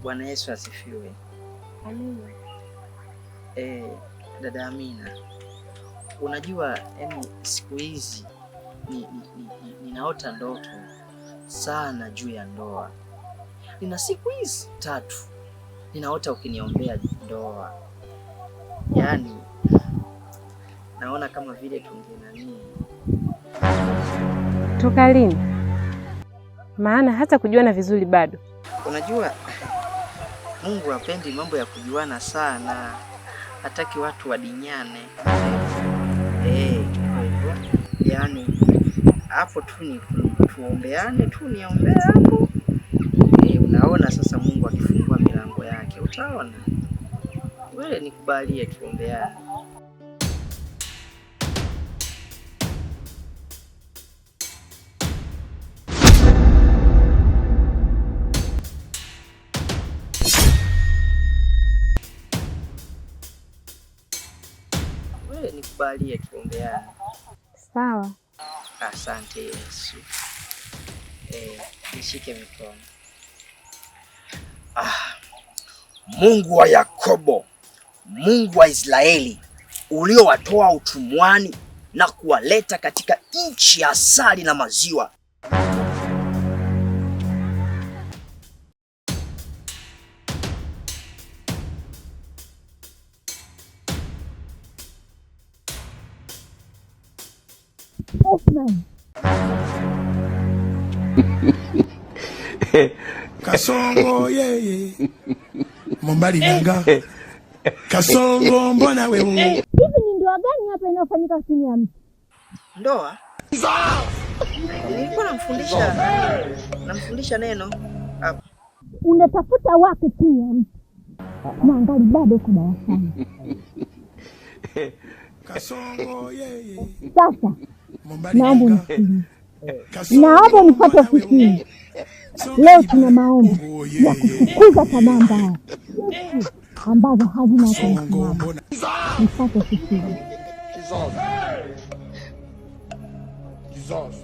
Bwana Yesu asifiwe. Amina. Dada Amina, unajua yani siku hizi ninaota ndoto sana juu ya ndoa. Nina siku hizi 3 ninaota ukiniombea ndoa, yaani naona kama vile tunge nani. Toka lini? Maana hata kujuana vizuri bado. Unajua Mungu hapendi mambo ya kujuana sana, hataki watu wadinyane. Kwa hivyo yaani hapo tu ni tuombeane tu, niombee hapo. Unaona sasa Mungu akifungua milango yake utaona. Wewe nikubalie tuombeane. Wewe nikubalie tuombeane. Sawa. Asante Yesu. Nishike mikono. Mungu wa Yakobo, Mungu wa Israeli, uliowatoa utumwani na kuwaleta katika nchi ya asali na maziwa. Osman. Kasongo yeye Mombali nanga Kasongo mbona wewe Hivi ni ndoa gani hapa inayofanyika chini ya mti? Ndoa? Nilikuwa namfundisha neno hapa. Unatafuta wake chini ya mti na angali bado uko darasani. Kasongo yeye Sasa Mombali naomba nanga unisikilize, Kasongo naomba unifuate mbona wewe ofisini. Leo tuna maombi Oh, ya yeye kufukuza tamaa mbaya ambazo hazina hata Kasongo msimamo. mbona Nifuate ofisini. Jesus. Jesus.